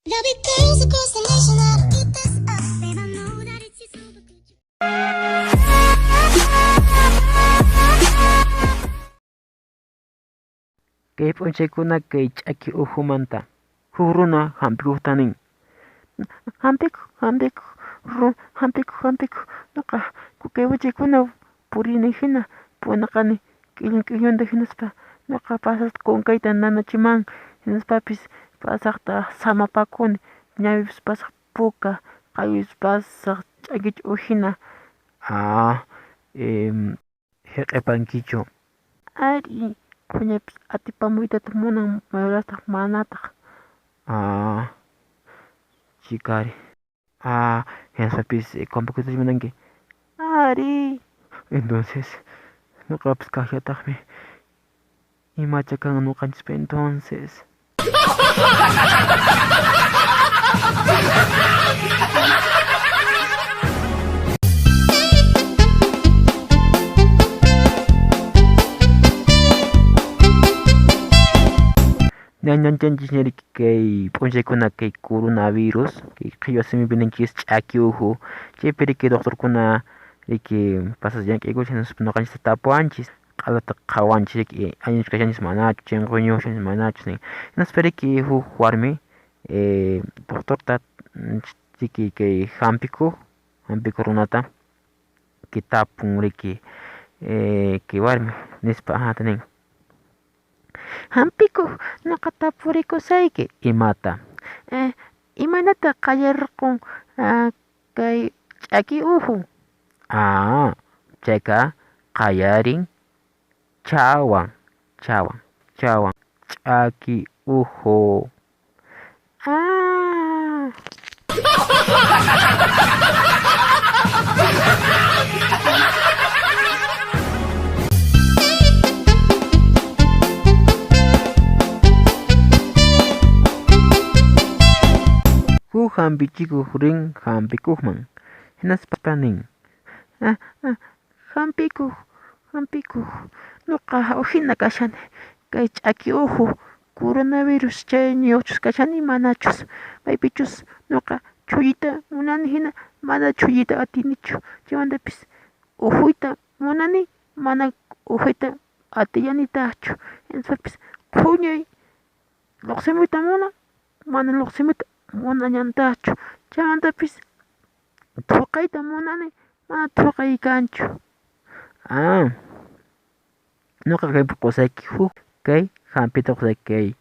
Kay p'unchaykuna kay ch'aki uhumanta huk runa hampikuqta nin: Hampikuq, hampikuq, hampikuq, hampikuq, nuqa kay wichaykuna purini hina punaqani k'illun k'illunta hinaspa nuqa pasaqta kunkayta nanachiman hinaspapis pasaqta samapakuni ñawipis pasaq puka qalluypis pasaq ch'akichu uhina. Ah, hiq'ipankichu? Ari, qhuñapis atipamuytataq munan mayorastaq manataq. Ah, chikari. Ah, hinaspapis compakuytachu munanki? Ari. Entonces, nuqapis kaqllataqmi. Imacha kan nuqanchispa entonces. Ñañanchanchis ñariki kay p'unchaykuna kay coronavirus, kay qhichwa simipi ninchis ch'aki uhu, chaypi riki doctorkuna riki pasas llank'aykuchis hinaspa nuqanchista tapuwanchis, q'alata qhawanchis riki allinchu kashanchis manachu, chinquñuqchus manachu nin. Hinaspa riki huk warmi doctorta riki kay hampikuq, hampikuq runata ki tapun riki kay warmi nispa ahata nin: Hampikuq, nuqa tapurikusayki. Imata? Imaynata qallarirqun kay ch'aki uhu? Ah, chayqa qallarin chawan, chawan, chawan, ch'aki uhu. Ah. Huk hampichikuq rin hampikuqman hinaspa nin: Hampikuq, hampikuq, nuqa uhina kashani kay ch'aki uhu coronavirus chayniyuqchus kashani manachus, maypichus nuqa chhulliyta munani hina mana chhulliyta atinichu, chaymantapis uhuyta munani mana uhuyta atillanitaqchu, hinaspapis qhuñay lluqsimuyta munan mana lluqsimuyta munallantaqchu, chaymantapis thuqayta munani mana thuqay kanchu. Ah, nuqa kaypi qusayki huk kay hampita qusayki kay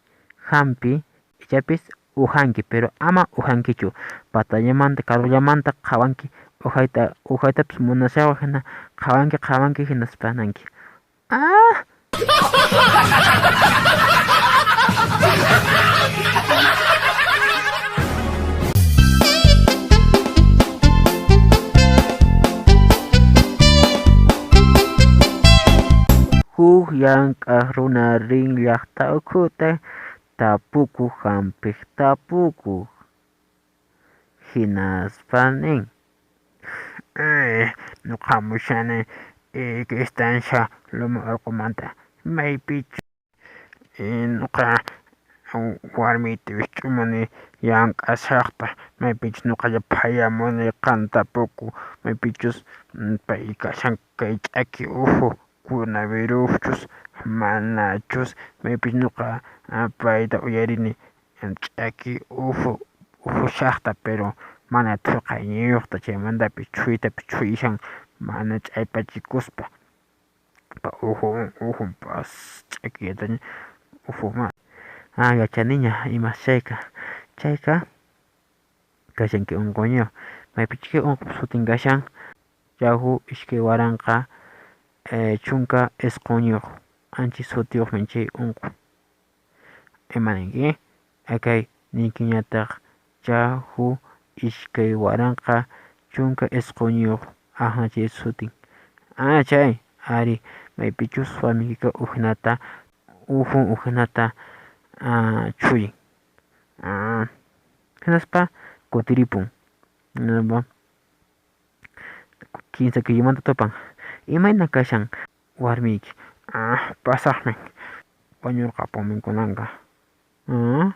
hampi ichapis uhanki pero ama uhankichu patallamanta karullamanta qhawanki uhayta uhaytapis munashawaq hina qhawanki qhawanki hinaspa nanki. Ah. Huk llank'aq runa rin llaqta ukhuta tapukuq hampiq tapukuq hinaspa nin: Nuqa hamushani kay estancia Loma Urqumanta maypichu nuqa warmiyta wikch'umuni llank'ashaqta maypichus nuqalla phayamuni qan tapukuq maypichus pay kashan kay ch'aki uhu coronaviruschus manachus maypis nuqa payta uyarini ch'aki uhu uhushaqta pero mana thuqayniyuqta chaymantapis chhuytapis chhuyishan mana ch'aypachikuspa uhun uhun pas ch'akillataña uhuman. Ah, yachaniña imas chayqa, chayqa kashan kay unquyniyuq maypichus kay unqup sutin kashan chahu 2019 ancha sutiyuqmi chay unquy. Ima ninki? Kay ninkiñataq chahu 2019 ahna chay sutin. Ah, chay ari maypichus warmiykiqa uhinata uhun uhinata chhullin. Ah, hinaspa kutiripun. Kinsa killumanta tupan. Imayna kashan warmiyki? Ah, pasaqmi. Wañurqapunmi kunanqa. Ah.